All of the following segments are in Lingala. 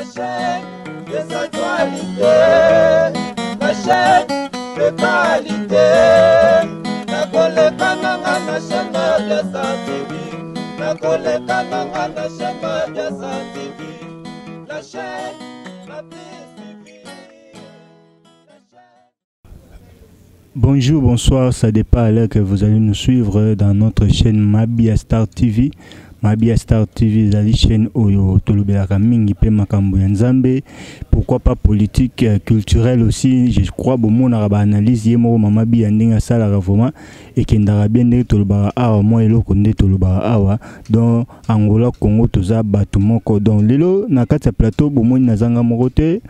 La chaîne des actualités, la chaîne de qualité. Nakoleka nanga na chaîne Mabiasa TV. Nakoleka nanga na chaîne Mabiasa TV. La chaîne la plus suivie. Bonjour, bonsoir, ça dépend à l'heure que vous allez nous suivre dans notre chaîne Mabia Star TV. Mabia Star TV ezali chaîne oyo tolobelaka mingi pe makambo ya Nzambe, pourquoi pas politique, culturelle aussi. Je crois bomonaka ba analyse ye moko Mama Biya ndenge asalaka vraiment ekendaka bien ndenge tolobaka awa, mwa eloko nde tolobaka awa. Donc Angola, Congo toza bato moko. Donc lelo na kati ya plateau bomoni nazanga moko te.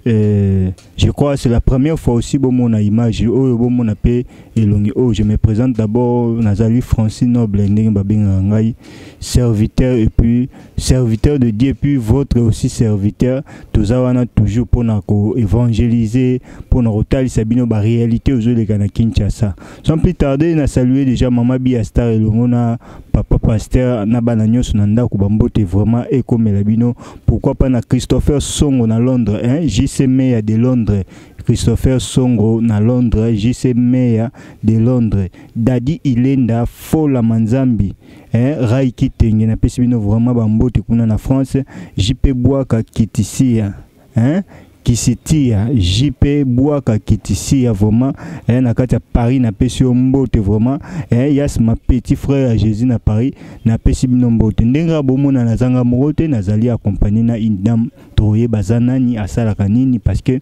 Je crois c'est la première fois aussi bomona image oyo bomona pe elongi oyo. Je me présente d'abord, nazali Francis Noble ndenge babengaka ngai, serviteur et puis serviteur de Dieu et puis votre aussi serviteur. Toza wana toujours pona ko évangéliser, pona kotalisa bino ba réalité ozoleka na Kinshasa. Sans plus tarder, na saluer déjà Mama Biya Star elongo na papa pasteur na bana nyonso na ndako bambote vraiment ekomela bino. Pourquoi pas na Christopher Songo na Londres, hein? JC Meya de Londres, Christopher Songo na Londres, JC Meya de Londres, Dadi Ilenda Fola Manzambi, hein? Rai Kitenge na pesi bino vraiment bambote kuna na France, JP Bwaka Kitisia, hein? Kisitia, JP Bwaka Kitisia vraiment, hein, na kati ya Paris na pesi yo mbote vraiment, hein, Yas ma petit frère ya Jésus na Paris na pesi bino mbote. Ndenge bomona nazanga moko te, nazali accompagné na une dame toyeba aza nani, asalaka nini, parce que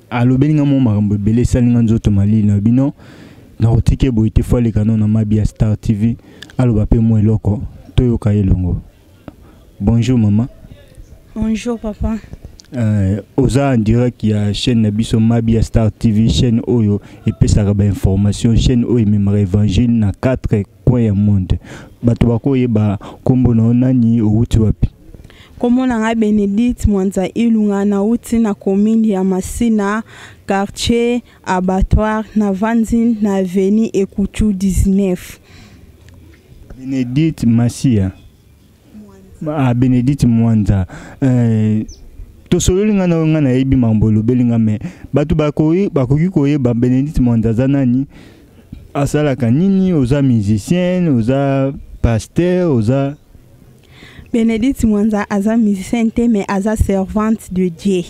alobeli nga mo makambo ebele esali nga nzoto malili na bino. Nakotiki boye te, fo aleka no na Mabia Star TV aloba pe mo eloko toyoka elongo. Bonjour maman. Bonjour papa. Oza en direct ya chaîne na biso Mabia Star TV, chaîne oyo epesaka ba information, chaîne oyo ememaka évangile na 4 coins ya monde. Bato bakoyeba kombo na yo nani, owuti wapi? Kombo na ngai Bénédicte Mwanza Ilunga, nauti na commune ya Masina, quartier Abattoir, na vandi na avenue Ekutu 19. Bénédicte Masia. Ah, Bénédicte Mwanza. Tosololi nga na nga nayebi mambo olobeli nga, mais bato bakoki koyeba Bénédicte Mwanza aza nani, asalaka nini, oza musicien, oza pasteur, oza Bénédicte Mwanza aza musicien te, mais aza servante de Dieu.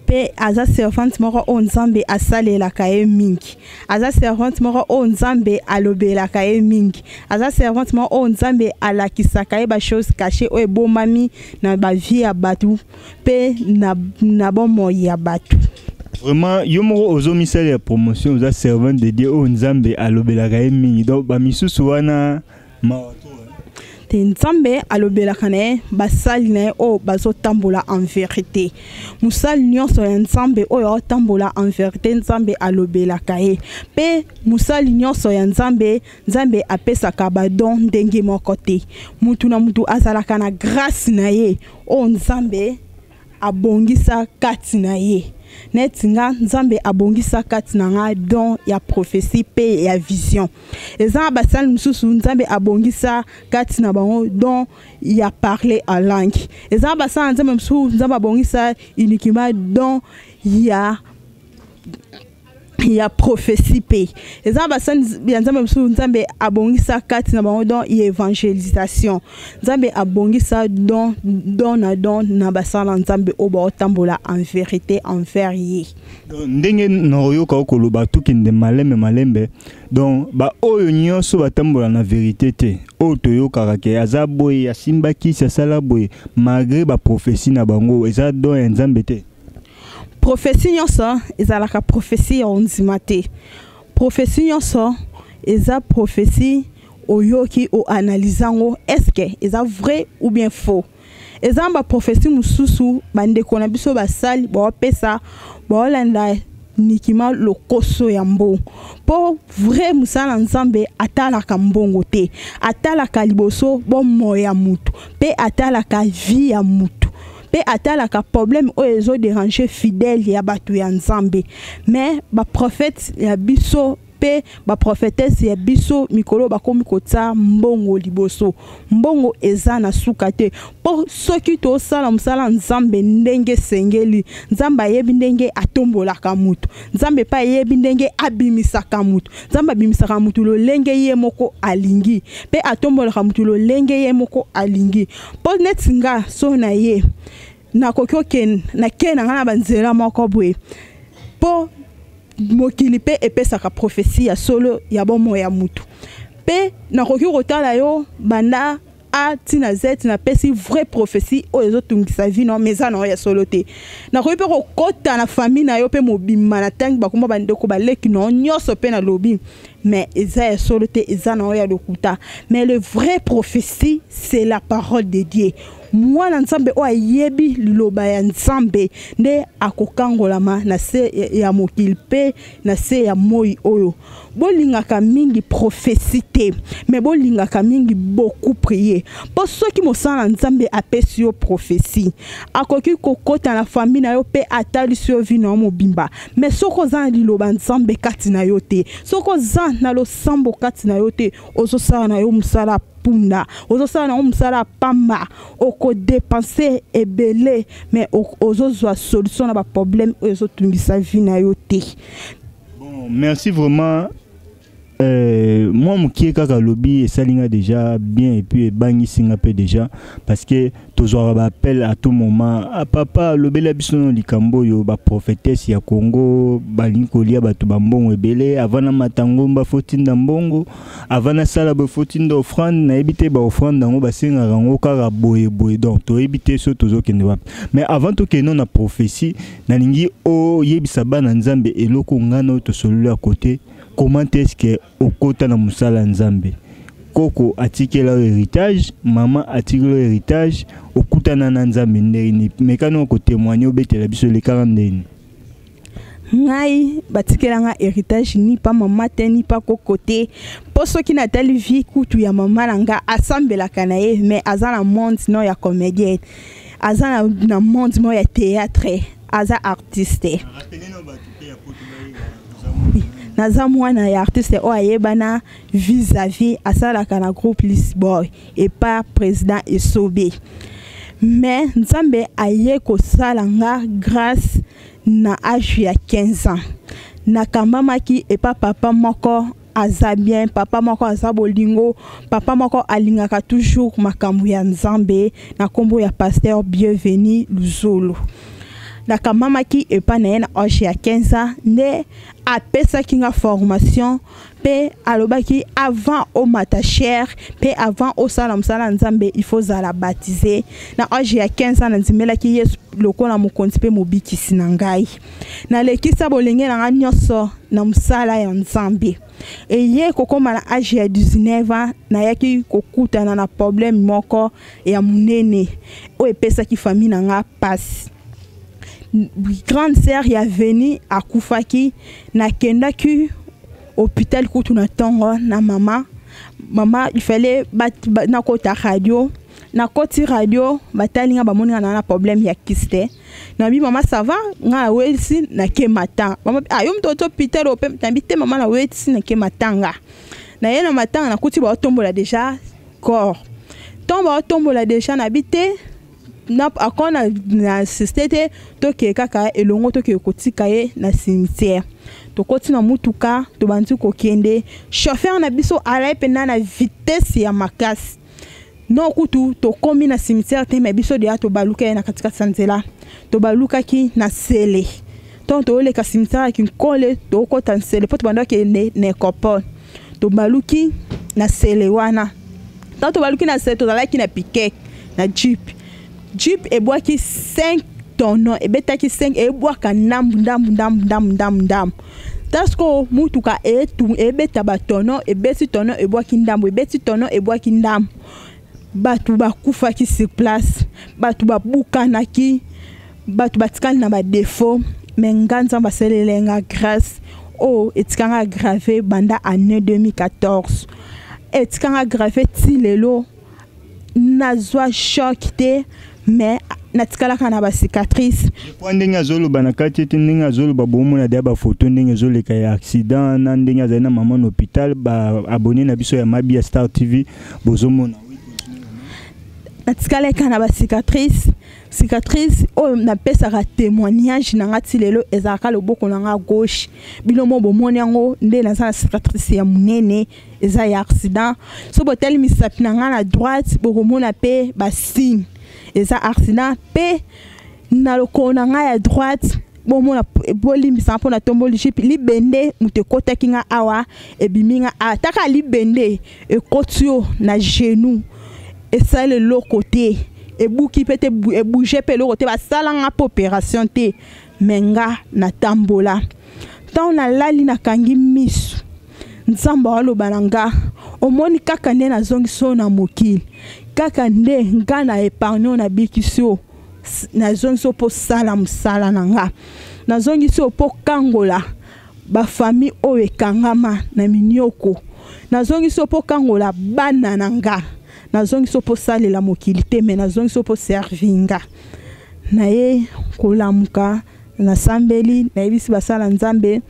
Pe aza servante moko oyo Nzambe asalelaka ye mingi. Aza servante moko oyo Nzambe alobelaka ye mingi. Aza servante moko oyo Nzambe alakisaka ye ba choses cachées oyo ebomami na ba vie ya bato pe na bomoi ya bato. Vraiment, yo moko ozo misala ya promotion, oza servante de Dieu oyo Nzambe alobelaka ye mingi. Donc ba misusu wana mawa to, hein. Te Nzambe alobelaka na ye basali na ye oyo bazotambola en vérité. Mosali nyonso ya Nzambe oyo aotambola en vérité, Nzambe alobelaka ye. Pe mosali nyonso ya Nzambe, Nzambe apesaka ba don ndenge moko te. Mutu na mutu azalaka na grâce na ye oyo Nzambe abongisa kati na ye. Neti nga Nzambe abongisa kati na nga don ya prophétie pe ya vision. Eza na basali mosusu Nzambe abongisa kati na bango don ya parler en langue. Eza na basali Nzambe mosusu Nzambe abongisa uniquement don ya prophétie pe. Eza na basali ya Nzambe mosusu Nzambe abongisa kati na bango don ya évangélisation. Nzambe abongisa don, don na don na basali ya Nzambe oyo baotambola en vérité envers ye. Donc, ndenge nakoyoka okoloba tokende malembe malembe. Donc ba oyo nyonso batambola na vérité te, oyo toyokaka ke aza boye, asimba kisi, asala boye, malgré ba prophétie na bango eza don ya Nzambe te. Prophétie nyonso ezalaka prophétie ya ondima te. Prophétie nyonso eza prophétie oyoki o analyse yango, est-ce que eza vrai ou bien faux. Eza ba prophétie mosusu bandeko na biso basali baopesa baolanda nikima lokoso ya mbongo. Po vrai mosala Nzambe atalaka mbongo te, atalaka liboso bomoi ya mutu, pe atalaka vie ya mutu, pe atalaka problème oyo ezo déranger fidèle ya bato ya Nzambe. Mais ba prophète ya biso Mpe baprophétesse ya biso mikolo bakomi kotia mbongo liboso. Mbongo eza na suka te, mpo soki tosala mosala Nzambe ndenge esengeli, Nzambe ayebi ndenge atombolaka mutu, Nzambe mpe ayebi ndenge abimisaka mutu. Nzambe abimisaka mutu lolenge ye moko alingi, mpe atombolaka mutu lolenge ye moko alingi. Mpo neti nga so na ye nakoki okende nakei na ngai na banzela moko boye, mpo mokili mpe epesaka prophétie ya solo ya bomoi ya mutu. Mpe nakoki kotala yo banda A ntina Z, napesi vraie prophétie oyo ezotungisa vie na yo, mais eza na yo ya solo te. Nakoki mpe kokɔta na famille na yo mpe mobimba, na ntangi bakoma bandeko baleki na yo nyonso, mpe nalobi, mais eza ya solo te, eza na yo ya lokuta. Mais le vrai prophétie, c'est la parole de Dieu. Mwana Nzambe oyo ayebi liloba ya Nzambe nde akokangolama na se ya mokili mpe na se ya moi oyo. Bolingaka mingi prophétie te, mais bolingaka mingi beaucoup prier, mpo soki mosala na Nzambe apesi yo prophétie, akoki kokɔta na famille na yo mpe atalisi yo vie na yo mobimba. Mais soki oza na liloba Nzambe kati na yo te, soki oza na losambo kati na yo te, ozosala na yo mosala punda, ozosala na yo mosala pamba, okodépenser ebele, mais ozozwa solution na baproblème oyo ezotungisa vie na yo te. Bon, merci vraiment. Moi mokie kaka lobi esali nga déjà bien et puis ebangisi nga mpe déjà, parce que tozwaka baappel à tout moment: "Ah, papa, alobela biso no likambo oyo, baprophétesse ya Congo balingi kolia bato bambongo ebele. Avant namata ngomba, faut tinda mbongo. Avant nasala boye, faut tinda offrande." Nayebi te, baoffrande yango basengaka yango kaka boye boye, donc toyebi te so tozokende wapi. Mais avant tokende na prophétie, nalingi oyebisa bana Nzambe eloko ngana oyo tosololi ya côté. Comment est-ce que okota na mosala ya Nzambe? Koko atikela yo héritage, mama atikela yo héritage, okutana na Nzambe ndenge nini? Mekani okotémoigner, obetela biso elekaka ndenge. Ngai batikela nga héritage ni pa mama te, ni pa koko te, mpo soki natali vie kutu ya mama na nga, asambelaka na ye, mais aza na monde no ya comédienne, aza na monde moko ya théâtre, aza artiste. Naza mwana ya artiste oyo ayebana vis-à-vis, asalaka na groupe Lisboy epa président Esobe. Mais Nzambe aye kosala nga grâce na âge ya 15 ans. Nakambamaki epa papa moko aza bien, papa moko aza bolingo, papa moko alingaka toujours makambo ya Nzambe, na nkombo ya pasteur Bienvenu Luzolo. Nakambamaki epai na ye na âge ya 15 ans, nde apesaki nga formation mpe alobaki: avant omata chaire mpe avant osala mosala ya Nzambe, il faut ozala baptisé. Na âge ya 15 ans nandimelaki Yesu lokola mokonzi mpe mobikisi na ngai. Nalekisa bolenge na ngai nyonso na mosala ya Nzambe. Eye kokóma na âge ya 19 ans, nayaki kokutana na problème moko ya monene oyo epesaki famille na nga pasi. Grande sœur ya veni akufaki. Nakendaki hôpital kutu na ntongo na mama. Mama, il fallait nakota radio. Nakoti radio, batali nga, bamoni nga na problème ya kyste. Nabi: "Mama, ça va, nga nawelisi, nake matanga." Mama: "Ah, yo moto oti hôpital ope?" Nabi: "Te mama, nawelisi, nake matanga." Naye na matanga, nakuti baotombola déjà corps. Ntongo baotombola déjà, nabi te, ako na insiste te, tokee kaka elongo, tokee kotika ye na cimetière. Tokoti na mutuka, tobandi kokende. Chauffeur na biso alai mpenza na vitesse ya makasi. Non, kutu tokómi na cimetière te, mais biso deya tobaluka ye na katikati ya nzela, tobalukaki na Sele. Ntongo tooleka cimetière ya Kinkole, tokota Nsele, mpo tobanda okende na Ecopole. Tobaluki na Sele wana. Ntango tobaluki na Sele, tozalaki na pick-up na jeep. Jeep ebwaki 5 tonneau, ebetaki 5, ebwaka ndambu ndambu ndambu ndambu ndambu ndambu. Tasiko mutuka etu ebeta batonneau, ebeti tonneau, ebwaki ndambu, ebeti tonneau, ebwaki ndambu. Bato bakufaki sur place, bato babukanaki, bato batikali na badéfaut. Mais nga, Nzambe asaleli nga grâce oyo etikanga grave banda année 2014, etikanga grave ti lelo. Nazwa choc te, mais Natikalaka na bacicatrice. Po ndenge azoloba na kati ete ndenge azoloba, bomona deya bafoto ndenge ezoleka ya accident na ndenge azali na mama na hôpital. Baabonné na biso ya Mabia Star TV, bozomona. Natikalaka na bacicatrice. Cicatrice oyo napesaka témoignage na nga ti lelo ezalaka loboko na nga gauche. Bino mo bomoni yango nde naza na cicatrice ya monene, eza ya accident. So botali misapi na nga na droite, bokomona mpe basigne eza accident. Mpe na lokolo na ngai ya droite, bomona, bolimbisanga mpo na tomboli jupe, libende moto ekotaki nga awa, ebimi nga awa. Taka libende ekoti yo na genou, esali eloko te, ebuki mpe te, ebouge mpe eloko te, basalanga mpe opération te. Me nga natambola. Ntango nalali, nakangi miso, Nzambe aloba na nga: "Omoni, kaka nde nazongisi oyo na mokili, kaka nde nga na épargne oyo nabikisi yo, nazongisi oyo mpo sala mosala na nga, nazongisi oyo mpo kangola bafamille oyo ekangama na minioko, nazongisi oyo mpo kangola bana na nga, nazongisi oyo mpo salela mokili te, me nazongisi oyo mpo servir nga." Naye kolamuka, nasambeli, nayebisi basala Nzambe.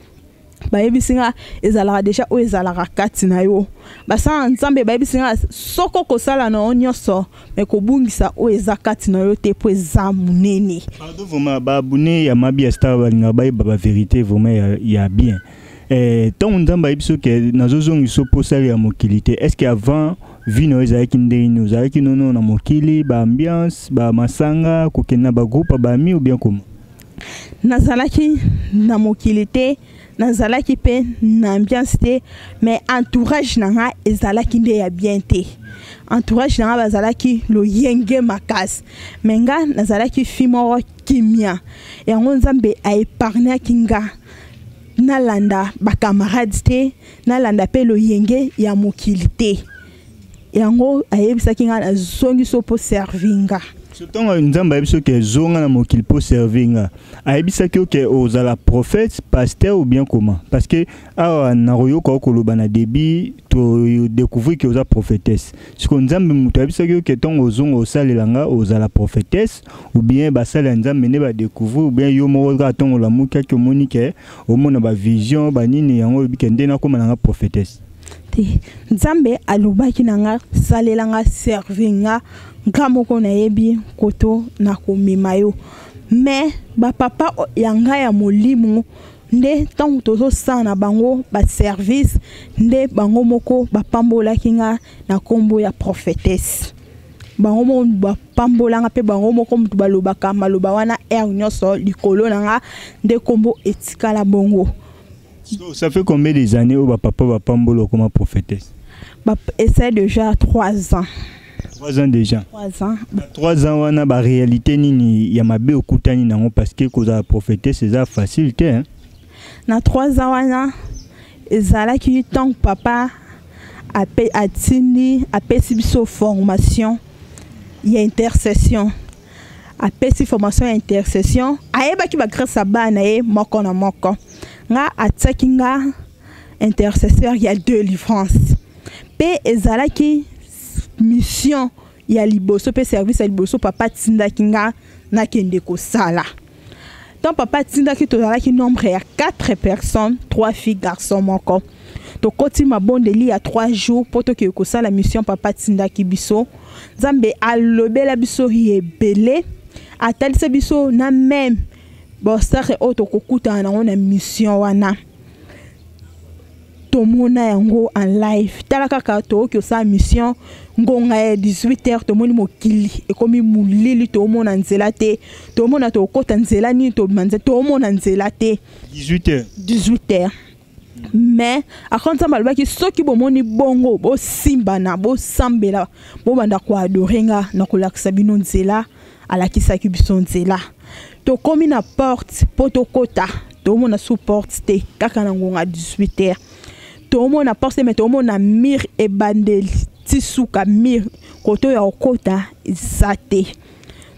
Bayebisi nga ezalaka déjà oyo ezalaka kati na yo. Basala Nzambe bayebisi nga soki okosala na yo nyonso, me kobungisa oyo eza kati na yo te, mpo eza monene. Pardon, vraiment, baabonné ya Mabia Star balingaka bayeba bavérité vraiment ya bien. Ntango Nzambe ayebi soki nazozongisa mposala ya mokili te, est ce que avant vie na yo ezalaki ndenge nini? Ozalaki nono na mokili, baambiance, bamasanga, kokende na bagroupe ya bami, ou bien comment? Nazalaki na mokili te, nazalaki mpe na ambiance te, mais entourage na nga ezalaki nde ya bien te. Entourage na nga bazalaki loyenge makasi, mais nga nazalaki fille moko kimia. Yango Nzambe aépargnaki nga nalanda bacamarade te, nalanda mpe loyenge ya mokili te. Yango ayebisaki nga nazongi so mpo servir nga. So ntango Nzambe ayebi soki ezonga na mokili mpo servir nga, ayebisaki oke ozala prophète, pasteur ou bien comment? Parce que awa nakoyoka okoloba na début, todécouvrir ke oza prophétesse. Siko Nzambe moto ayebisaki oke ntango ozonga osalela nga, ozala prophétesse, ou bien basala ya Nzambe nde badécouvrir, ou bien yo moko kaka ntango olamukaki, omoni ke omona bavision banini, yango olobi ke nde nakóma na nga prophétesse? Te, Nzambe alobaki na nga: "Salela nga, servir nga, nga moko nayebi koto na komema yo." Me bapapa ya ngai ya molimo nde ntango tozosala na bango baservice, nde bango moko bapambolaki nga na nkombo ya prophétesse. Bango moko bapambolanga mpe bango moko motu balobaka maloba wana heure nyonso likolo na nga, nde nkombo etikala bongo. So, ça fait combien des années oyo bapapa bapambola okoma prophétesse? Essaie déjà 3 ans. 3 ans déjà? 3 ans. 3 ans wana, baréalité nini ya mabe okutani nango? Parce que kozala prophétesse eza facile te, hein? Na 3 ans wana, ezalaki ntango papa atindi, apesi biso formation ya intercession. Apesi formation ya intercession, ayebaki bagrâce ya bana ye moko na moko. Nga atiaki nga intercesseur ya délivrance, mpe ezalaki mission ya liboso mpe service ya liboso papa atindaki nga nakende kosala. Ntango papa atindaki, tozalaki nombre ya 4 personnes, 3 filles, garçon moko. Tokoti mabondeli ya 3 jours mpo tokende kosala mission papa atindaki biso. Nzambe alobela biso ebele, atalisa biso na même baobstacle oyo tokokutana nango na mission wana. Tomona yango en live. Tala kaka, tokoki kosala mission ngonga ya 18 heures, tomoni mokili ekomi molili, toomona nzela te, tomona tokokɔta nzela nini, tobima nzela, toomona nzela te. 18 heures? 18 heures. Mais akon Nzambe alobaki: "Soki bomoni bongo, bosimbana, bosambela, bobanda koadorer nga, na kolakisa bino nzela." Alakisaki biso nzela. Tokomi na porte mpo tokɔta, tomona sous porte te. Kaka na ngonga 18 heures, tomona porte te, me tomona mur ebandeli ti suka mur, koto ya kokɔta eza te.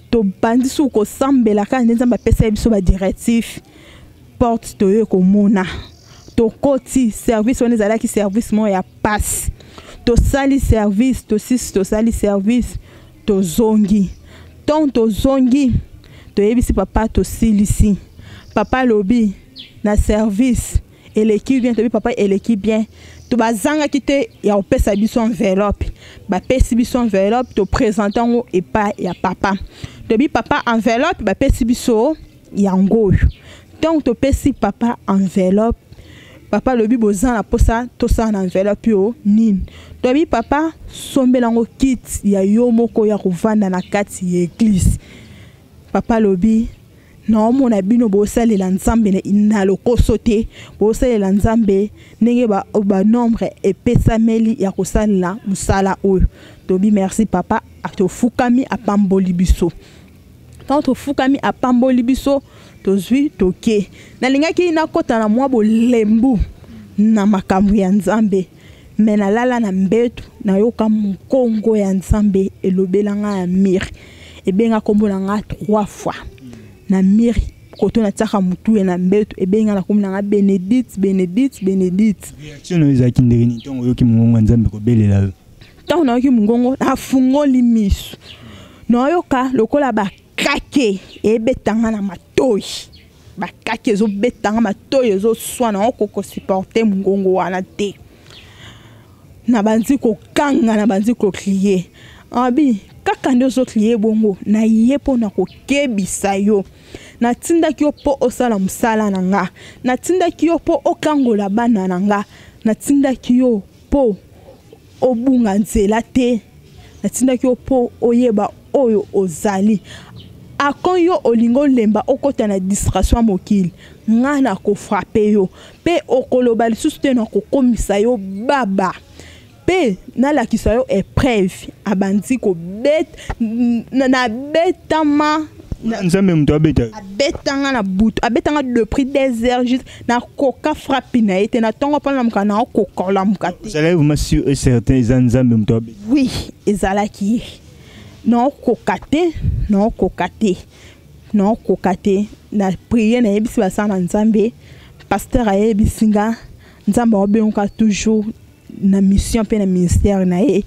Tobandi suku kosambela kaka nde Nzambe apesa biso badirective. Porte toye komona, tokoti service wana. Ezalaki service moko ya pasi. Tosali service, tosisi, tosali service, tozongi. Ntango tozongi, toyebisi papa tosilisi. Papa alobi na service eleki bien, toyebi papa eleki bien. To bazangaki te ya kopesa biso enveloppe. Bapesi biso enveloppe, to présenter yango epai ya papa. Toyebi papa enveloppe bapesi biso yango oyo. Ntango topesi papa enveloppe, papa alobi boza na posa tosala na enveloppe oyo nini? Toyebi papa sombela yango kit ya yo moko ya kovanda na kati ya église. Papa alobi naomona bino bosalela Nzambe na lokoso te, bosalela Nzambe ndenge ba nombre epesameli ya kosalela mosala oyo. Tobi merci papa, tofukami apamboli biso. Ntango tofukami apamboli biso, tozwi toke. Nalingaki nakota na mwa bolembu na makambo ya Nzambe, me nalala na mbeto, nayoka mongongo ya Nzambe elobela nga ya mire, ebenga kombo na nga 3 fois na mire koto natiaka mutu ya na mbeto, ebenga na kombo na nga Benedicte, Benedicte, Benedicte. Réaction na yo ezalaki ndenge nini ntango oyoki mongongo ya Nzambe kobelela yo? Ntango nayoki mongongo, nafungoli miso, nayoka lokola bakake ebetanga na matoi, bakake ezobetanga matoi, ezoswana, nakoki kosupporte mongongo wana te. Nabandi kokanga, nabandi koklie. Abi kaka nde ozoklie bongo, na ye mpo na kokebisa yo. Natindaki yo mpo osala mosala na nga, natindaki yo mpo okangola bana na nga, natindaki yo mpo obunga nzela te, natindaki yo mpo oyeba oyo ozali. Akon yo olingi olemba okota na distraction ya mokili, nga na kofrape yo mpe okoloba lisusu te, na kokomisa yo baba mpe nalakisa yo épreuve. Abandi kobet na betama. Nzambe moto abeta? Abetanga na butu, abetanga depuis des heures juste nakoka frappe na ye te. Na ntongo mpona lamuka, na okoka olamuka te. Ozalaki vraiment sûr et certain eza Nzambe moto abeta? Oui, ezalaki ye. Naokoka te, naokoka te, naokoka te. Na prier, nayebisi basala na Nzambe, pasteur ayebisi nga Nzambe aobengoka toujours na mission mpe na ministère na ye,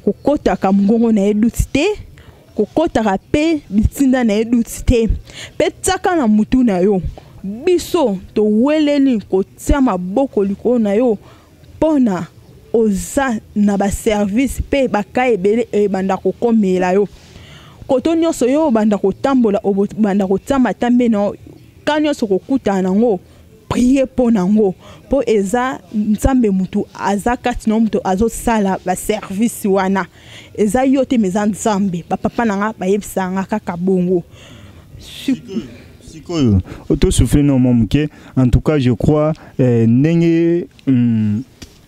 kokotaka mongongo na ye duti te, kokotaka mpe bitinda na ye duti te, mpe tiaka na mutu na yo biso toweleli kotia maboko likolo na yo mpona oza na baservice mpe baka ebele ebanda kokomela yo. Koto nyonso yo obanda kotambola, obanda kotia matambe na yo, ka nyonso kokutana nango, prie mpo nango, mpo eza Nzambe mutu aza kati na yo, mutu azosala baservice wana, eza yo te, me eza Nzambe. Bapapa na nga bayebisaka nga kaka bongo. Sikoyo otosouffle no mwa moke. En tout cas je crois ndenge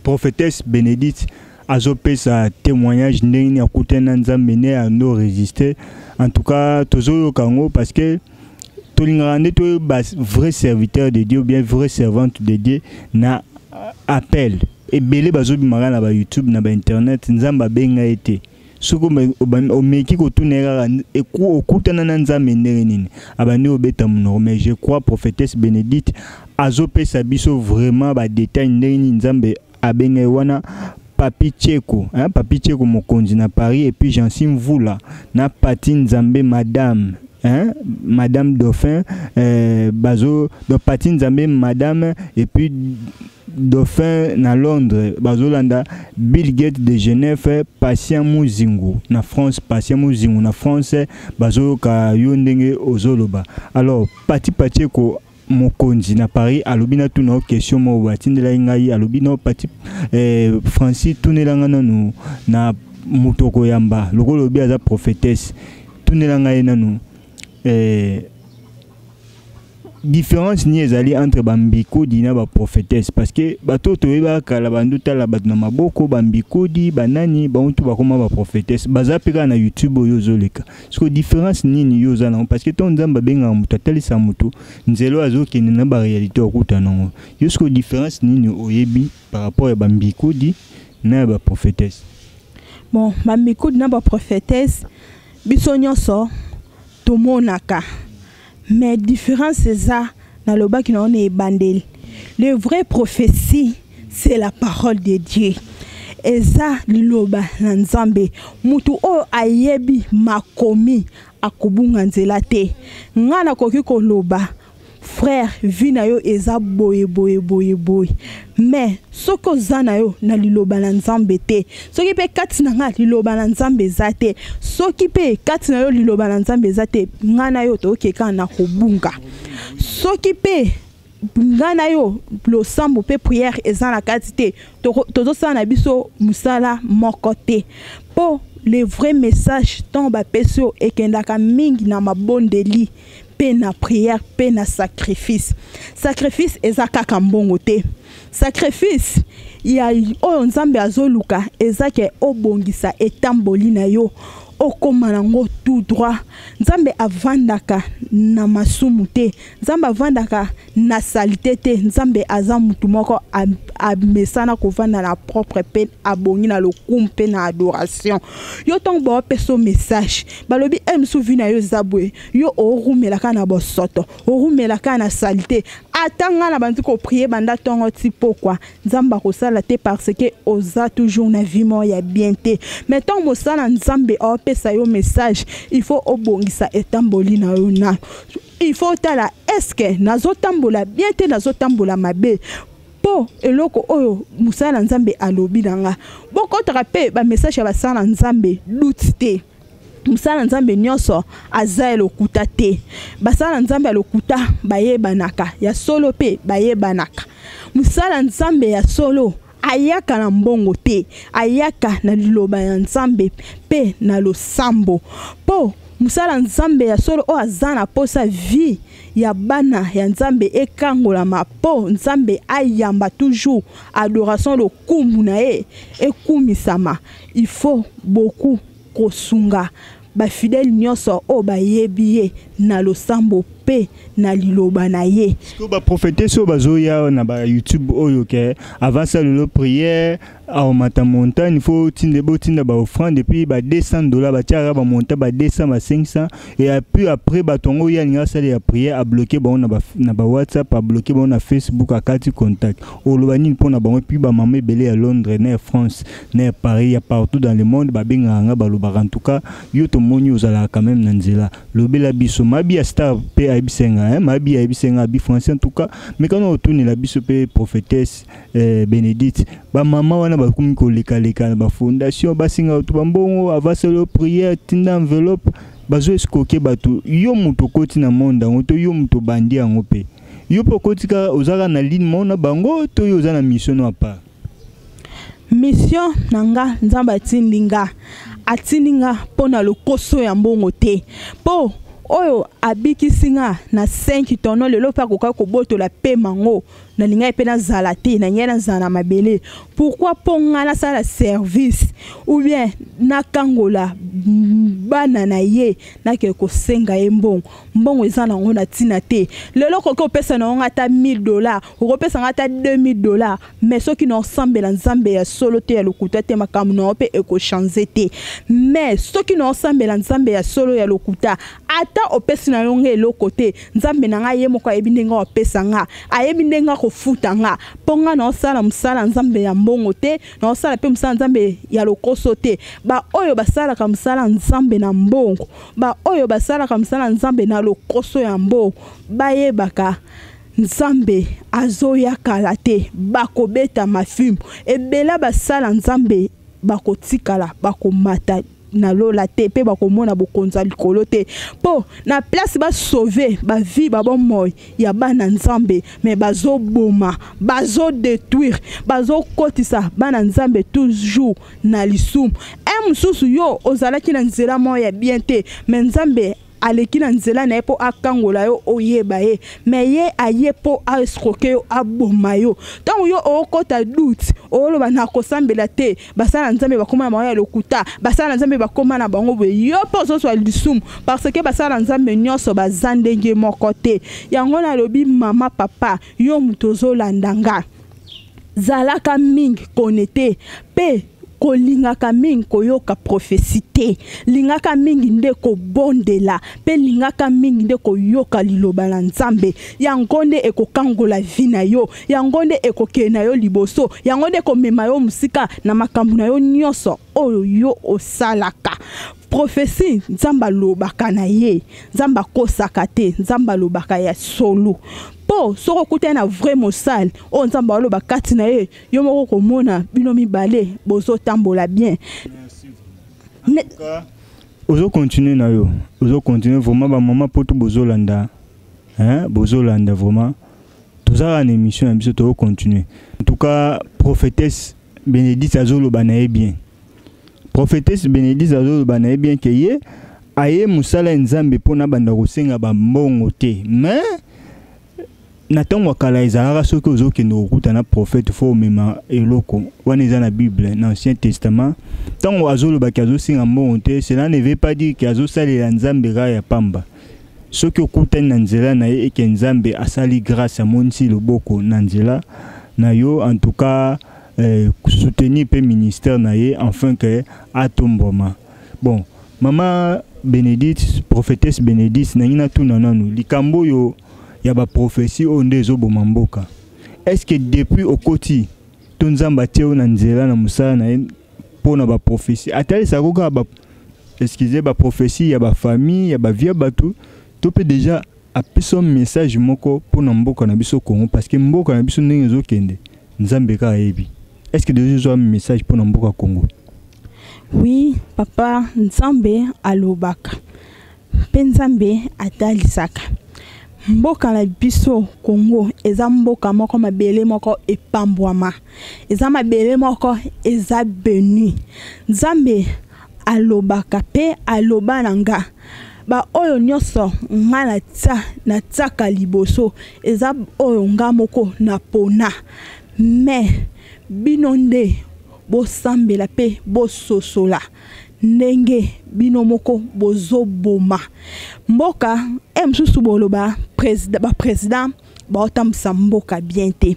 prophétesse Bénédicte azopesa témoignage ndenge nini akutani na Nzambe nde ando résister, en tout cas tozoyoka yango parce que tolingaka nde toyeba vrai serviteur de Dieu ou bien vrai servante de Dieu na appel. Ebele bazobimaka na ba YouTube, na ba internet, Nzambe abenga ye te. Soki omeki kotuna ye kaka okutana na Nzambe ndenge nini, abandi kobeta monoko. Mais je crois prophétesse Bénédicte azopesa biso vraiment ba détail ndenge nini Nzambe abenga ye wana. Papi Tcheko, hein, Papi Tcheko mokonzi na Paris, et puis Jancy Mvula na Pati Nzambe madame, hein, madame Dauphin, bazo donc Pati Nzambe madame et puis Dauphin na Londres, bazolanda Bill Gates de Genève, Patient Muzingu na France, Patient Muzingu na France, bazoyoka yo ndenge ozoloba. Alors Pati Pacheco mokonzi na Paris alobi na tuna question moko batindelaki ngai, alobi no Pati Francis, tunela nga nanu na moto koyamba lokola olobi aza prophétesse, tunela ngai nanu différence ni ezali entre bambikodi na baprophétesse, parce que bato toyebaka kala bandu tala bato na maboko bambikodi banani bango tu bakoma baprophétesse, baza mpe kaka na YouTube oyo ozoleka. Siko différence nini yo oza nango? Parce que ntango Nzambe abengaka moto, atalisa moto nzela oyo azokende na baréalité okuta nango yo, siko différence nini oyebi par rapport ya bambikodi na ya baprophétesse? Bon, bambikodi na baprophétesse biso nyonso tomonaka, mais différence eza, nalobaki na wana ebandeli, le vrai prophétie c'est la parole de Dieu, eza liloba na Nzambe. Mutu oyo ayebi makomi Akobunga nzela te. Nga nakoki koloba, frère, vie na yo eza boye boye boye boye, mais soki oza na yo na liloba na Nzambe te, soki mpe kati na nga liloba na Nzambe eza te, soki mpe kati na yo liloba na Nzambe eza te, nga na yo tokoki kaka na kobunga. Soki mpe nga na yo losambo mpe prière eza na kati te, tozosala na biso mosala moko te. Mpo le vrai message, ntango bapesi yo, ekendaka mingi na mabondeli mpe na prière mpe na sacrifice. Sacrifice eza kaka mbongo te. Sacrifice ya oyo Nzambe azoluka eza ke obongisa etamboli na yo, okóma nango tout droit. Nzambe avandaka na masumu te, Nzambe avandaka na saleté te. Nzambe aza mutu moko amesana kovanda na propre mpe abongi na lokumu mpe na adoration. Yo, ntango baopesa message, balobi e mosu vie na yo eza boye, yo orumelaka na bosoto, orumelaka na saleté, ata ngai na bandi koprier banda ntongo ti pokwa, Nzambe akosala te, parce que oza toujours na vie moko ya bien te. Mais ntango mosala Nzambe aopesa yo message, il faut obongisa etamboli na yo. Na il faut otala: est-ce nazotambola bien te, nazotambola mabe? Mpo eloko oyo mosala na Nzambe alobi na nga, bokɔtaka mpe bamessage ya basala na Nzambe doute te. Mosala na Nzambe nyonso aza ya lokuta te. Basala na Nzambe ya lokuta bayebanaka, ya solo mpe bayebanaka. Mosala Nzambe ya solo ayaka na mbongo te, ayaka na liloba ya Nzambe mpe na losambo. Mpo mosala Nzambe ya solo oyo aza na posa vie ya bana ya Nzambe ekangolama, mpo Nzambe ayamba toujours adoration, lokumu na ye ekumisama, il faut beaucoup kosunga bafidèle nyonso oyo bayebi ye na losambo mpe na liloba na ye. Sikoyo baprofete oyo bazoya na baYouTube oyo ke avant ça lelo prière aomata montagne, faut tinde botinda baoffrande, et puis ba 200 $, batiaka bamontant ba 200, ba 500, et puis après bato yango oyo alingi asala ya prière, abloquer bango na baWhatsApp, abloquer bango na Facebook, akati contact. Oloba nini mpona bango? Puis bamama ebele ya Londres, na ya France, na ya Paris, ya partout dans le monde babengaka nga, balobaka: en tout cas yo tomoni ozalaka quand même na nzela, lobela biso. Mabi ya star mpe ayebisa nga, mabi ayebisa nga abi français. En tout cas mais kana otunela biso mpe prophétesse Bénédicte, bamama wana bakomi kolekaleka na bafondation, basenga bato bambongo, avasala prière, tinda enveloppe, bazo escroquer bato. Yo moto okoti na monde yango to yo moto obandi yango, mpe yo mpe okoti kaka, ozalaka na ligne moko na bango to yo oza na mission no apart? Mission na nga, Nzambe atindi nga, atindi nga mpo na lokoso ya mbongo te. Mpo oyo abikisi nga na 5 tono, lelo mpe akokaki kobotola mpe mango nalingai mpe nazala te, nalingai nazala na mabele. Pourquoi? Mpo nga nasala service ou bien nakangola bana na ye, nakende kosenga ye mbongo? Mbongo eza nango na ntina te. Lelo okoki opesa na yango ata 1000 $, okopesa nga ata 2000 $, mais soki na osambela Nzambe ya solo te, ya lokuta te, makambo na yo mpe ekochanger te. Mais soki na osambela Nzambe ya solo, ya lokuta, ata opesi na yo nga eloko te, Nzambe na ngai ye moko ayebi ndenge apesa nga, ayebi ndenge akofuta nga. Mpo nga na osala mosala Nzambe ya mbongo te, na osala mpe mosala Nzambe ya lokoso te. Baoyo basalaka mosala Nzambe na mbongo, baoyo basalaka mosala Nzambe na lokoso ya mbongo, bayebaka Nzambe azoya kala te, bakobeta mafimbu ebele. Basala Nzambe bakotikala, bakomata na lola te mpe bakomona bokonzi ya likolo te. Mpo na place basauver bavie, babomoi ya bana Nzambe, mais bazoboma, bazodétruire, bazokotisa bana Nzambe toujours na lisumu. E mosusu yo ozalaki na nzela moko ya bien te, mais Nzambe aleki na nzela na ye mpo akangola yo, oyeba ye, mais ye aye mpo aescroquer yo, aboma yo. Ntango yo okota doute, oloba nakosambela te, basala na Nzambe bakóma na bango ya lokuta, basala na Nzambe bakóma na bango boye, yo mpe ozozwa lisumu, parce que basala na Nzambe nyonso baza ndenge moko te. Yango nalobi, mama, papa, yo moto ozolanda nga, zalaka mingi connecté mpe. Kolingaka mingi koyoka prophetie te, lingaka mingi nde kobondela mpe lingaka mingi nde koyoka liloba na Nzambe. Yango nde ekokangola vie na yo, yango nde ekokende na yo liboso, yango nde ekomema yo mosika na makambo na yo nyonso oyo yo osalaka. Prophetie, Nzambe alobaka na ye, Nzambe akosaka te, Nzambe alobaka ya solo. Mpo soki okutani na vrai mosali oyo Nzambe aloba kati na ye, yo moko komona bino mibale bozotambola bien. Ne... Ozo continuer na yo, ozo continuer vraiment ba maman poto bozolanda, hein, bozolanda vraiment. Tozala na émission na biso tozo continuer. En tout cas, prophétesse Bénédicte azoloba na ye bien. Prophétesse Bénédicte azoloba na ye bien que ye aye mosala ya Nzambe mpo na banda kosenga ba mbongo te. Mais na ntango ya kala ezalaka soki ozokende kokuta na prophète fo omema eloko wana eza na Bible na Ancien Testament. Ntango azolobaki azosenga mbongo te, cela ne veut pas dire que azosalela Nzambe kaka ya pamba. Soki okutani na nzela na ye eke Nzambe asali grâce amonisi loboko na nzela na yo, en tout cas soutenir pe ministère na ye afin que atombwama. Bon, mama Benedicte, prophétesse Benedicte, nangi natuna nanu likambo oyo ya ba prophétie oyo nde ezoboma mboka. Est-ce que depuis okoti to Nzambe atie yo na nzela na mosala na ye mpo na ba prophétie, atalisaka kaka ba, excusez, ba prophétie ya ba famille ya ba vie ya bato, to mpe déjà apesa message moko mpo na mboka na biso Congo, parce que mboka na biso ndenge ezokende Nzambe kaka ayebi. Est-ce que déjà ozwa message mpo na mboka Congo? Oui papa, Nzambe alobaka mpe Nzambe atalisaka. Mboka na biso Congo eza mboka moko, mabele moko epambwama, eza mabele moko eza beni. Nzambe alobaka mpe aloba na nga ba oyo nyonso nga natia natiaka liboso eza oyo nga moko napona, mais bino nde bosambela mpe bososola ndenge bino moko bozoboma mboka. E mosusu boloba ba président baotambwisa mboka bien te.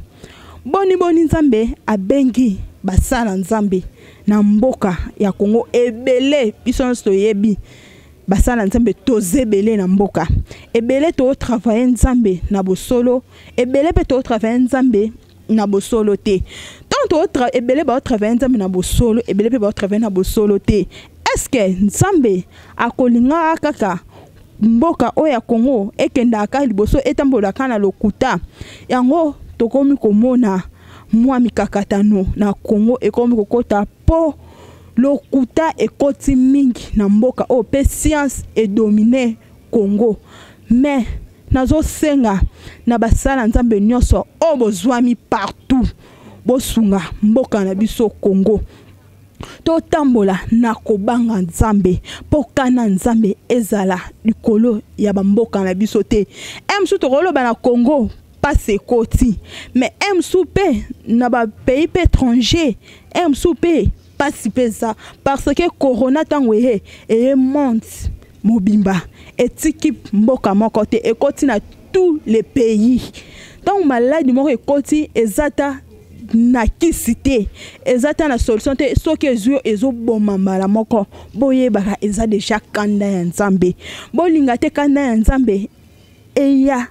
Boni boni Nzambe abengi basala Nzambe na mboka ya Congo ebele, biso nyonso toyebi basala Nzambe toza ebele na mboka ebele, totravaille Nzambe na bosolo ebele mpe totravaille Nzambe na bosolo te. Tant ebele baotravaille Nzambe na bosolo ebele mpe baotravaille na bosolo te, est-ce que Nzambe akolingaka kaka mboka oyo ya Congo ekendaka liboso etambolaka na lokuta? Yango tokomi komona mwa mikakatano na Congo ekomi kokota po lokuta ekoti mingi na mboka oyo mpe science edomine Congo. Mais nazosenga na basala Nzambe nyonso oyo bozwami partout, bosunga mboka na biso Congo, totambola na kobanga Nzambe mpo kana Nzambe ezala likolo ya bamboka na biso te. Mosusu tokoloba na Congo pasi ekoti, mais mosusu mpe na bapays mpe étranger mosusu mpe pasi mpe eza, parce que corona ntango eye monde mobimba, etiki mboka moko te, ekoti na tous les pays. Ntango maladi moko ekoti, eza ta na kisi te, eza ta na solution te. Soki ezwi yo, ezoboma mbala moko. Boyebaka eza deja kanda ya Nzambe. Bolinga te kanda ya Nzambe eya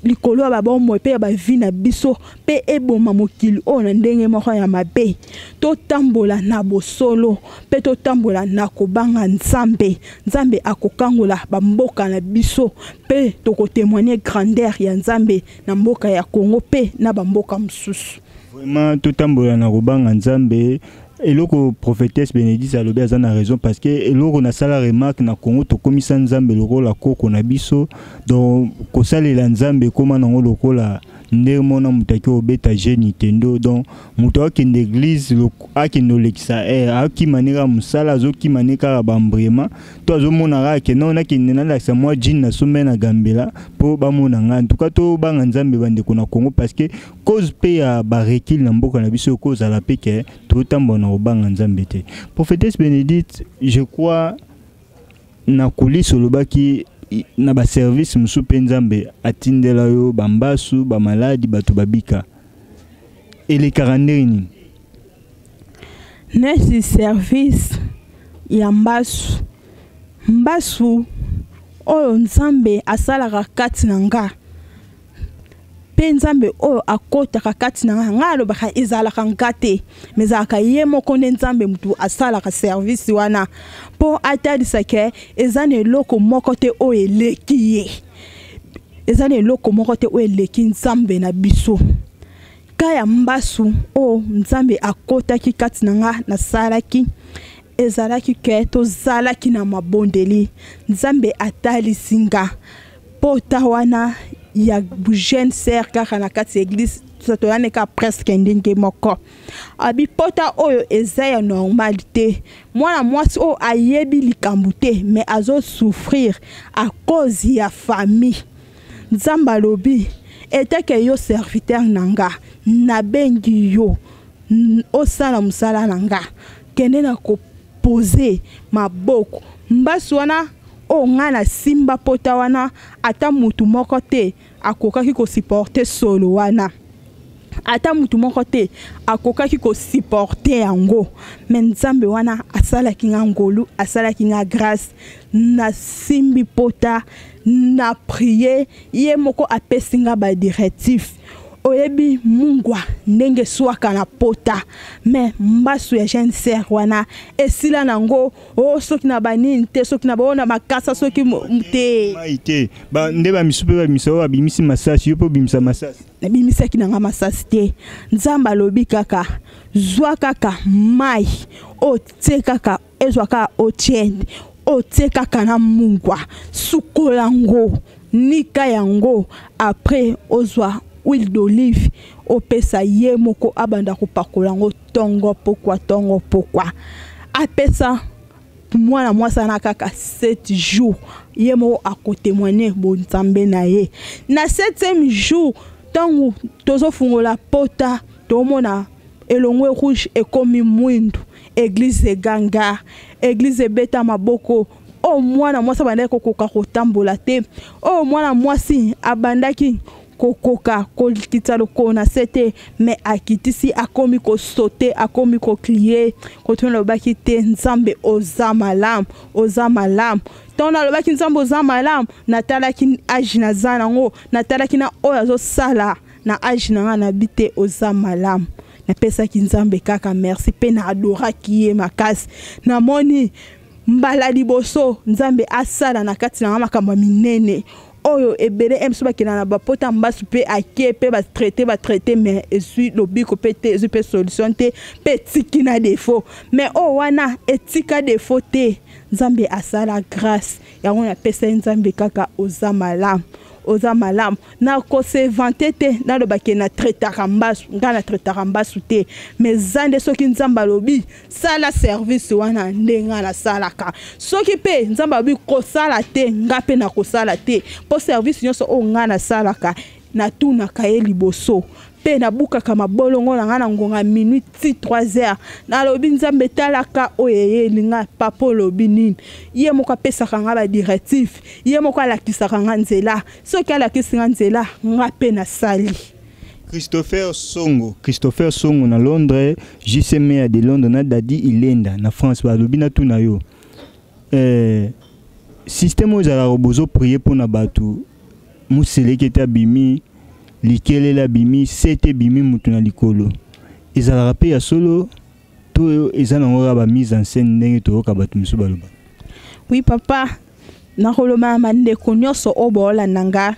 likolo ya babomoi mpe ya bavi na biso mpe eboma mokili oyo na ndenge moko ya mabe. Totambola na bosolo mpe totambola na kobanga Nzambe. Nzambe akokangola bamboka na biso mpe tokotémoigne grandeur ya Nzambe na mboka ya Congo mpe na bamboka mosusu. Vraiment, totambola na kobanga Nzambe. Eloko prophétesse Bénédicte alobi aza na raison, parce que eloko nasala remarque na Congo, tokomisa Nzambe lokola koko na biso. Donc kosalela Nzambe ekóma nango lokola ndenge mona moto aki obeta jeu Nintendo. Donc moto akende église, akende olekisa aire, akima ne kaka mosala, azokima ne kaka bambrema to azomona kaka ke non, nakende nalakisa mwa jean nasombe na gambela mpo bamona ngai. En tout cas, tobanga Nzambe bandeko na Congo, parce que cause mpe ya barecul na mboka na biso ekozala mpe ke totambola na kobanga Nzambe te. Prophétesse Bénédicte, je crois na coulisse olobaki na baservice mosusu mpe Nzambe atindela yo bambasu, bamaladi, bato babika. Elekaka ndenge nini? Neti service ya mbasu, mbasu oyo Nzambe asalaka kati na nga mpe Nzambe oyo akotaka kati na nga, nga alobaka ezalaka nga te, mais ezalaka ye moko nde Nzambe mutu asalaka service wana mpo atalisa ke eza na eloko moko te oyo eleki ye, eza na eloko moko te oyo eleki Nzambe na biso. Ka ya mbasu oyo Nzambe akotaki kati na nga nasalaki ezalaki ke tozalaki na mabondeli. Nzambe atalisi nga pota wana ya jeune sœur kaka na kati ya eglise, toyani kaka presque ndenge moko. Abi pota oyo eza ya normal te, mwana mwasi oyo ayebi likambo te mais azo souffrir à cause ya famille. Nzambe alobi eteke yo serviteur na nga, nabengi yo osala mosala na nga, kende na kopose maboko mbasu wana oyo nga nasimba pota wana, ata mutu moko te akokaki kosupporte solo wana, ata mutu moko te akokaki kosupporte yango. Me Nzambe wana asalaki nga ngolu, asalaki nga grâce, nasimbi pota, na prier, ye moko apesi nga ba directif. Oyebi mungwa ndenge eswaka na pota, me mbasu ya jeune sœur wana esila nango o soki na banini te, soki na bao na makasa, soki te mai te. Ba nde ba misu pe babimisa oyo babimisi masasi, yo pe obimisa masasi. Nabimisaki na nga masasi te. Nzambe alobi kaka zwa kaka mai otie kaka, ezwa kaka otiende, otie kaka na mungwa, sukola yango, nika yango, après ozwa huile d'olive opesa ye moko abanda kopakola yango tongo pokwa, tongo pokwa. Apesa mwana mwasi wana kaka 7 jours, ye moko akotémoigner bonzambe na ye. Na 7e jour ntango tozofungola pota, tomona elongwe rouge ekomi mwindu, église eganga, église ebeta maboko. Oyo mwana mwasi abandaki kokoka kotambola te, oyo mwana mwasi abandaki kokoka kokitisa lokolo na se te, me akitisi, akomi kosote, akomi koklie. Kotuna alobaki te, Nzambe oza malamu, oza malamu. Ntango nalobaki Nzambe oza malamu, natalaki age naza nango, natalaki na oyo azosala na age na nga, nabi te oza malamu. Napesaki Nzambe kaka merci mpe na adoraki ye makasi. Namoni mbala liboso Nzambe asala na kati na nga makambo ya minene oyo ebele. Biso bakenda na bapota mbasu mpe ake mpe batraite batraite, mais ezwi lobiko mpe te, ezwi mpe solution te, mpe etiki na défaut. Mais oyo wana etika défaut te, Nzambe asala grâce yango. Napesa ye Nzambe kaka oza malamu, oza malamu. Nakose vanter te, nalobaki na traitaka mbasu, ngai na traitaka mbasu te, mais eza nde soki Nzambe alobi sala service wana nde ngai nasalaka. Soki mpe Nzambe alobi kosala te, nga mpe nakosala te. Mpo service nyonso oyo ngai nasalaka, natunaka ye liboso, mpe nabukaka mabolongo na ngai na ngonga minuit ti 3 heures. Nalobi Nzambe, talaka oyo eyeli ngai, papa olobi nini? Ye moko apesaka ngai badirective, ye moko alakisaka ngai nzela. Soki alakisi ngai nzela, nga mpe nasali. Christopher Songo, Christopher Songo na Londres, JC Meya de Londres na Dadi Ilenda na France balobi na tuna yo. Système oyo ezalaka bozo prier mpona bato, moseleke te abimi, likelele abimi, sete ebimi mutu na likolo, ezalaka mpe ya solo to eza nango kaka ba mise en scène ndenge toyoka bato mosusu baloba? Oui papa, nakoloba na bandeko nyonso oyo baolanda nga,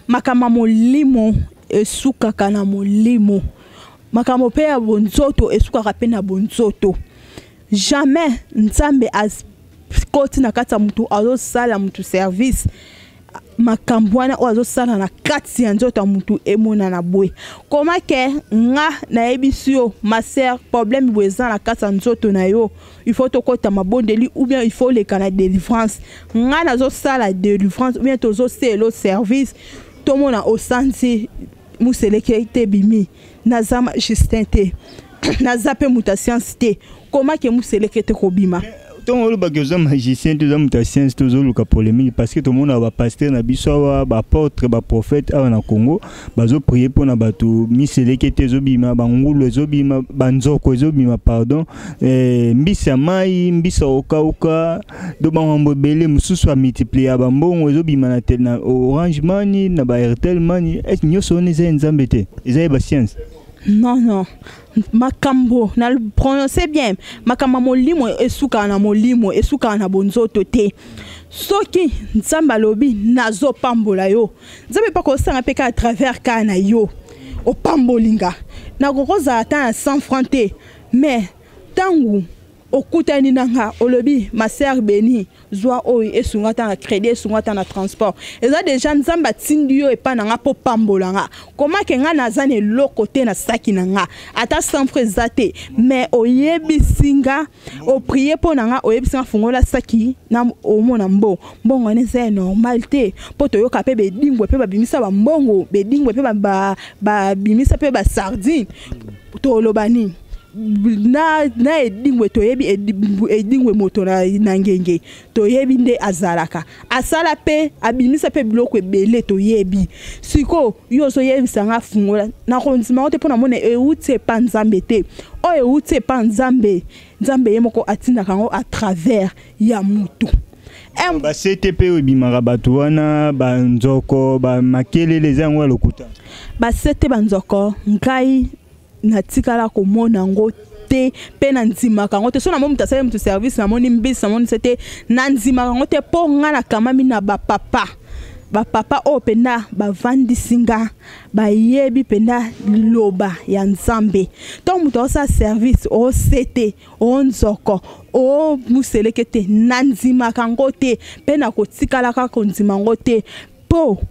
makambo ya molimo esukaka na molimo, makambo mpe ya bonzoto esukaka mpe na bonzoto. Jamais Nzambe akoti na kati ya motu azosala motu service, makambo wana oyo azosala na kati ya nzoto ya motu emonana boye. Koma ke nga nayebisi yo, ma sœur, problème boye eza na kati ya nzoto na yo, il faut tokɔta mabondeli ou bien il faut oleka na délivrance. Nga nazosala délivrance ou bien tozosala service, tomona osanzi moseleke te bimi. Naza magicien te, naza mpe moto ya science te. Koma ke moseleke te kobima? Ntongo olobaki oza magicien te, oza moto ya science te, ozoluka polémique, parce que tomonaka bapasteur na biso awa, baapôtre, baprophète awa na Congo, bazoprie mpona bato, miseleke te ezobima, bangulu ezobima, banzoko ezobima, pardon, mbisi ya mai, mbisi ya okauka, do bamambo ebele mosusu amultiplie ya bambongo ezobima na Orange Money, na ba Airtel Money. Ete nyonso wana eza ya Nzambe te, eza ya bascience? Non, makambo na prononce bien, makambo ya molimo esukaka na molimo, esukaka na bonzoto te. Soki Nzambe alobi nazopambola yo, Nzambe mpe kosanga mpe kaka à travers kaka na yo opamboli nga. Nakokozala ata na 100 franc te, mais ntango okutani na nga, olobi: "Ma sœur Beni, zwa oyo, esunga ata na crédit, esunga ata na transport", eza déjà Nzambe atindi yo epai na nga mpo pambola nga. Komake nga naza na eloko te na saki na nga, ata 100 franc eza te, mais oyebisi nga, oprie mpo na nga, oyebisi nga: "Fungola saki na omona mbongo." Mbongo wana eza ya normal te, mpo toyoka mpe bedingwe mpe babimisa bambongo, bedingwe mpe babimisa mpe basardine. Toloba nini na edingwe? Toyebi edingwe, moto na ngenge, toyebi nde azalaka, asala mpe abimisa mpe biloko ebele, toyebi. Sikoyo yo ozoyebisa nga fungola, nakondima ngo te, mpo namona euti epa Nzambe te. Oyo euti epa Nzambe, Nzambe ye moko atindaka yango à travers ya mutu. Basete mpe oyo ebimaka bato wana, banzoko, bamakelele, eza yango ya lokuta? Basete, banzoko, ngai natikala komona yango te, mpe nandimaka yango te. So namoni moto asali moto service, namoni mbisi, namoni se te, nandimaka yango te, mpo nga nakamami na bapapa, bapapa oyo mpenza bavandisi nga, bayebi mpenza liloba ya Nzambe. Ntango moto aosala service, ose te, onzoko, omuseleke te, nandimaka yango te, mpe nakotikalaka kondima yango te, mpo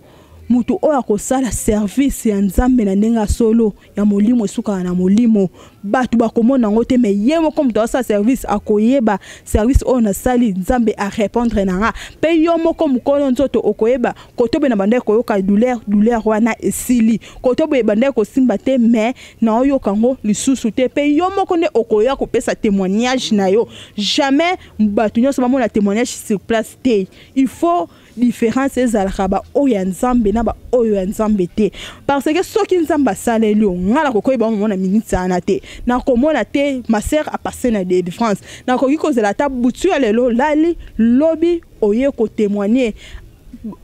moto oyo akosala service ya Nzambe na ndenge ya solo ya molimo, esukaka na molimo. Bato bakomona yango te, mais ye moko moto akosala service akoyeba: service oyo nasali, Nzambe arépondre na nga. Mpe yo moko mokolo nzoto okoyeba kote boye na bandaki koyoka douleur, douleur wana esili, kote boye bandaki kosimba te, mais naoyoka yango lisusu te. Mpe yo moko nde okoya kopesa témoignage na yo. Jamais bato nyonso bamona témoignage sur place te. Il faut différence ezalaka, baoyo ya Nzambe na baoyo ya Nzambe te, parce que soki Nzambe asaleli yo, ngai nakokoyeba omona miniti wana te, nakomona te. Ma sœur apasse na délivrance, nakoki kozela ata butu ya lelo, lali lobi, oye kotémoigne,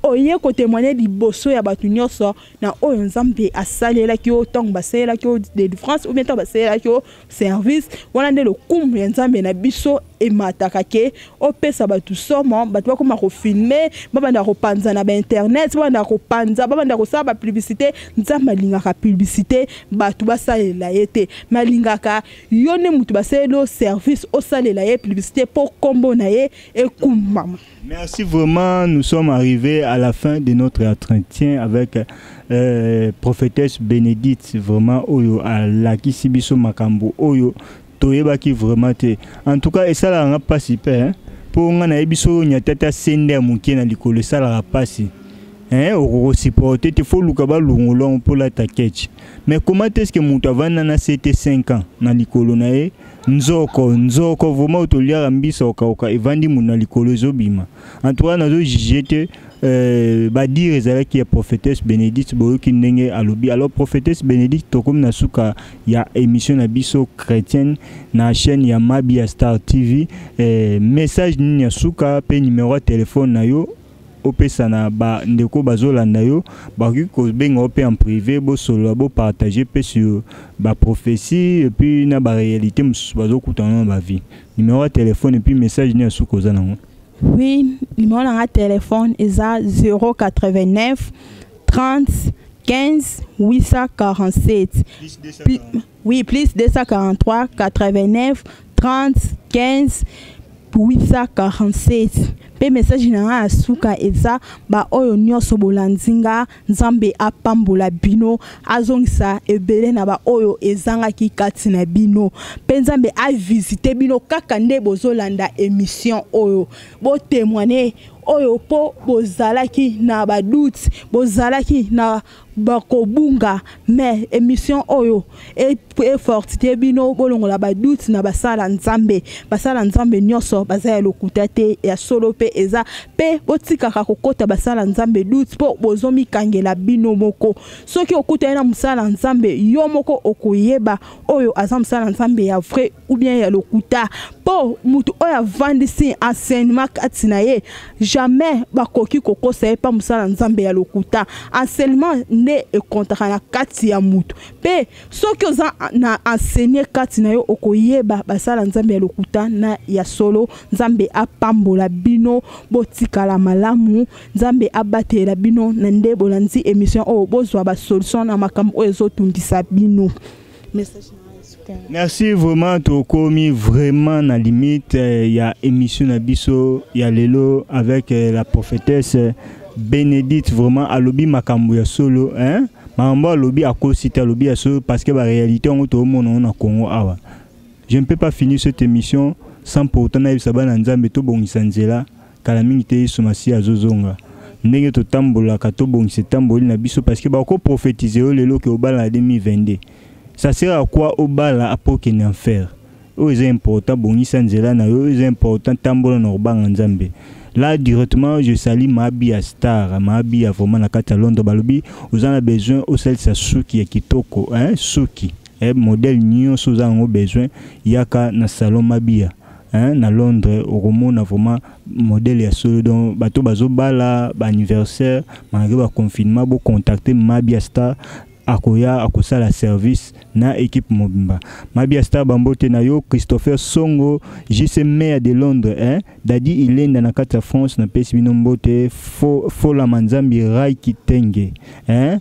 oye kotémoigne liboso ya bato nyonso na oyo Nzambe asalelaki yo, ntango basalelaki yo délivrance ou bien ntango basalelaki yo service wana. Nde lokumu ya Nzambe na biso emataka, ke opesa bato somo, bato bakóma kofilme, babanda kopanza na bainternet, babanda kopanza, babanda kosala bapublicité. Nzambe alingaka publicité bato basalela ye te, mais alingaka yo nde moto basaleli yo service, osalela ye publicité mpo nkombo na ye ekumbama. Merci vraiment. Nous sommes arrivés à la fin de notre entretien avec prophétesse Bénédicte. Vraiment, oyo alakisi biso makambo oyo toyebaki vraiment te. En tout cas, esalaka nga mpasi mpe, hein? Mpo nga nayebi so nyatata sende ya moke na likolo esalaka mpasi, hein? Okokosupporte te, fo luka balongola yango mpo lata ketch. Mais comment est-ce que moto avanda na sete 5 ans na likolo na ye, nzoko, nzoko vraiment oyo toliaka, mbisa okauka, evandi moto na likolo, ezobima? En tout cas, nazojuge te. Badire ezalaki ya prophétesse Bénédicte, boyoki ndenge alobi. Alors prophétesse Bénédicte, tokomi na suka ya émission na biso chrétienne na chaîne ya Mabia Star TV. Message nini ya suka mpe numéro ya telefone na yo opesa na bandeko bazolanda yo, bakoki kobenga yo mpe en privé, bosolola, bopartage mpe sur baprophétie et puis na baréalité mosusu bazokutana na bavie? Numéro ya telefone et puis message nini ya suka oza nango? Oui, numéro na nga téléphone eza 089 30 15 847. Oui, plus 243 89 30 15 847. Mpe message na ngai ya suka eza baoyo nyonso bolandi nga, Nzambe apambola bino, azongisa ebele na baoyo ezangaki kati na bino, mpe Nzambe avisite bino kaka nde bozolanda émission oyo. Botémoigne oyo mpo bozalaki na badoute, bozalaki na bakobunga, mais émission oyo efortifie bino, bolongola badoute na basala Nzambe. Basala Nzambe nyonso baza ya lokuta te, ya solo mpe eza. Mpe botikaka kokota basala Nzambe doute, mpo bozomikangela bino moko. Soki okutani na mosala Nzambe, yo moko okoyeba oyo aza mosala Nzambe ya vrai ou bien ya lokuta. Mpo mutu oyo avandisi enseignement kati na ye, jamais bakoki kokosa ye mpa mosala Nzambe ya lokuta. Enseignement nde ekontaka na kati ya mutu, mpe soki oza na enseigné kati na yo, okoyeba basala Nzambe ya lokuta na ya solo. Nzambe apambola bino, botikala malamu, Nzambe abatela bino na nde bolandi émission oyo, bozwa basolution na makambo oyo ezotungisa bino. Message. Merci vraiment, tokomi vraiment na limite ya émission na biso ya lelo avec la prophétesse Bénédicte. Vraiment alobi makambo ya solo, hein, makambo alobi akosi te, alobi ya solo, parce que ba réalité yango toomona na Congo awa. Je ne peux pas finir cette émission sans pour autant nayebisa bana Nzambe tobongisa nzela, kala mingi te Yesu Masiya azozonga. Ndenge totambolaka, tobongisa etamboli na biso, parce que bakoprophétise yo lelo ke obala na 2022, ça sert à quoi obala apo okende enfer? Oyo eza important, bongisa nzela na yo, oyo eza important, tambola na kobanga Nzambe. Là directement, je salue Mabia Star, Mabia vraiment na kati ya Londres. Balobi oza na besoin osalisa suki ya kitoko, hein, suki modèle nyonso oza yango besoin, yaka na salon Mabia, hein, na Londres, okomona vraiment modèle ya solo. Donc bato bazobala, baanniversaire, malgré baconfinement, bocontacte Mabia Star, akoya akosala service na équipe mobimba. Mabia Star, bambote na yo. Christopher Songo, JC maire de Londres, hein, Dadi Ilenda na kati ya France, napesi bino mbote. Fola Manzambi Rai Kitenge, hein,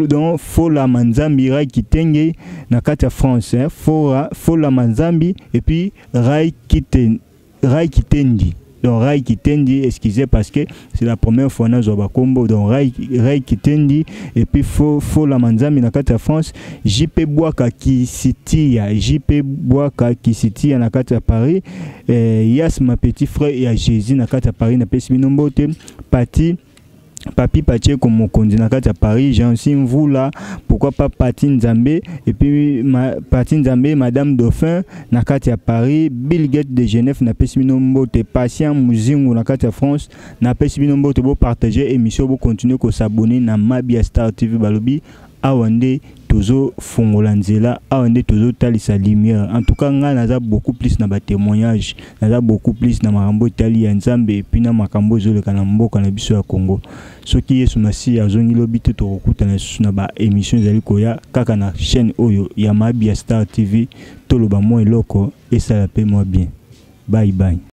donc Fola Manzambi Rai Kitenge na kati ya France, hein, Fola Manzambi et puis Rai Kiten, Rai Kitendi, donc Rai Kitendi, excusez, parce que c'est la première fois nazwa bakombo. Donc Rai Kitendi et puis Fola Manzambi na kati ya France. JP Bwaka Kisitia, JP Bwaka Kisitia na kati ya Paris, Yas ma petit frère ya Jésus na kati ya Paris, napesi bino mbote. Pati Papi Pacheco Mokonzi na kati ya Paris, Jancy Mvula, pourquoi pas Pati Nzambe, et puis Pati Nzambe, Madame Dauphin na kati ya Paris, Bill Gates de Genève napesi bino mbote, Patient Muzingu na kati ya France napesi bino mbote. Bo partager émission, bo continuer ko s'abonner na Mabia Star TV. Balobi awa nde tozofongola nzela, awa nde tozotalisa lumière. En tout cas ngai naza beaucoup plus na batémoignage, naza beaucoup plus na makambo etali ya Nzambe et puis na makambo ezoleka na mboka na biso ya Congo. Soki Yesu Masiya azongi lobi te, tokokutana lisusu na baémission ezali koya kaka na chaîne oyo ya Mabia Star TV. Toloba mwa eloko esala mpe mwa bien. Bye bye.